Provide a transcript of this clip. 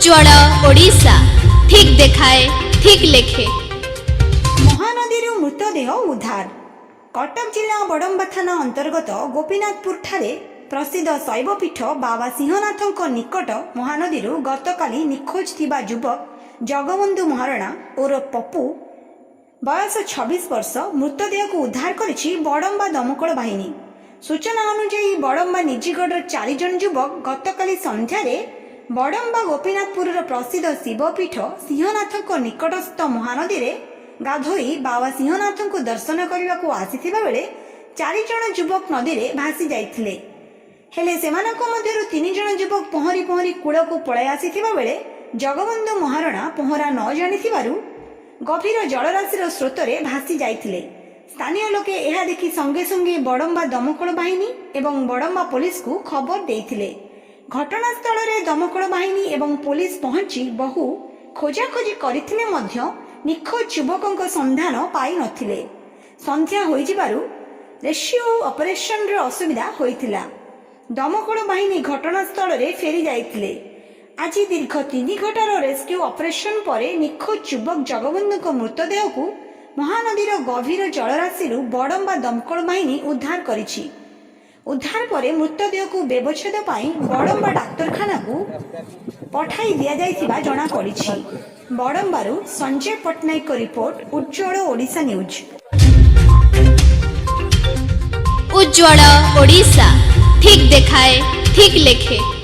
ଉଜ୍ଜ୍ୱଳ ଓଡ଼ିଶା, ଠିକ୍ ଦେଖାଏ, ଠିକ୍ ଲେଖେ। ମହାନଦୀରୁ ମୃତଦେହ ଉଦ୍ଧାର। କଟକ ଜିଲ୍ଲା ବଡ଼ମ୍ବା ଥାନା ଅନ୍ତର୍ଗତ ଗୋପୀନାଥପୁରଠାରେ ପ୍ରସିଦ୍ଧ ଶୈବପୀଠ ବାବା ସିଂହନାଥଙ୍କ ନିକଟ ମହାନଦୀରୁ ଗତକାଲି ନିଖୋଜ ଥିବା ଯୁବକ ଜଗବନ୍ଧୁ ମହାରଣା ଓରଫ ପପୁ, ବୟସ 26 ବର୍ଷ, ମୃତଦେହକୁ ଉଦ୍ଧାର କରିଛି ବଡ଼ମ୍ବା ଦମକଳ ବାହିନୀ। ସୂଚନା ଅନୁଯାୟୀ, ବଡ଼ମ୍ବା ନିଜିଗଡ଼ର ଚାରିଜଣ ଯୁବକ ଗତକାଲି ସନ୍ଧ୍ୟାରେ ବଡ଼ମ୍ବା ଗୋପୀନାଥପୁରର ପ୍ରସିଦ୍ଧ ଶିବପୀଠ ସିଂହନାଥଙ୍କ ନିକଟସ୍ଥ ମହାନଦୀରେ ଗାଧୋଇ ବାବା ସିଂହନାଥଙ୍କୁ ଦର୍ଶନ କରିବାକୁ ଆସିଥିବା ବେଳେ ଚାରିଜଣ ଯୁବକ ନଦୀରେ ଭାସି ଯାଇଥିଲେ। ହେଲେ ସେମାନଙ୍କ ମଧ୍ୟରୁ ତିନି ଜଣ ଯୁବକ ପହଁରି ପହଁରି କୂଳକୁ ପଳାଇ ଆସିଥିବା ବେଳେ ଜଗବନ୍ଧୁ ମହାରଣା ପହଁରା ନ ଜାଣିଥିବାରୁ ଗଭୀର ଜଳରାଶିର ସ୍ରୋତରେ ଭାସି ଯାଇଥିଲେ। ସ୍ଥାନୀୟ ଲୋକେ ଏହା ଦେଖି ସଙ୍ଗେ ସଙ୍ଗେ ବଡ଼ମ୍ବା ଦମକଳ ବାହିନୀ ଏବଂ ବଡ଼ମ୍ବା ପୋଲିସକୁ ଖବର ଦେଇଥିଲେ। ଘଟଣାସ୍ଥଳରେ ଦମକଳ ବାହିନୀ ଏବଂ ପୋଲିସ ପହଞ୍ଚି ବହୁ ଖୋଜାଖୋଜି କରିଥିଲେ ମଧ୍ୟ ନିଖୋଜ ଯୁବକଙ୍କ ସନ୍ଧାନ ପାଇନଥିଲେ। ସନ୍ଧ୍ୟା ହୋଇଯିବାରୁ ରେସ୍କ୍ୟୁ ଅପରେସନର ଅସୁବିଧା ହୋଇଥିଲା। ଦମକଳ ବାହିନୀ ଘଟଣାସ୍ଥଳରେ ଫେରି ଯାଇଥିଲେ। ଆଜି ଦୀର୍ଘ 3 ଘଣ୍ଟାର ରେସ୍କ୍ୟୁ ଅପରେସନ ପରେ ନିଖୋଜ ଯୁବକ ଜଗବନ୍ଧୁଙ୍କ ମୃତଦେହକୁ ମହାନଦୀର ଗଭୀର ଜଳରାଶିରୁ ବଡ଼ମ୍ବା ଦମକଳ ବାହିନୀ ଉଦ୍ଧାର କରିଛି। ଉଦ୍ଧାର ପରେ ମୃତଦେହକୁ ବ୍ୟବଚ୍ଛେଦ ପାଇଁ ବଡ଼ମ୍ବା ଡାକ୍ତରଖାନାକୁ ପଠାଇ ଦିଆଯାଇଥିବା ଜଣାପଡ଼ିଛି। ବଡ଼ମ୍ବାରୁ ସଞ୍ଜୟ ପଟ୍ଟନାୟକଙ୍କ ରିପୋର୍ଟ, ଉଜ୍ଜ୍ୱଳ ଓଡ଼ିଶା ନ୍ୟୁଜ୍। ଉଜ୍ଜ୍ୱଳ ଓଡ଼ିଶା, ଠିକ୍ ଦେଖାଏ, ଠିକ୍ ଲେଖେ।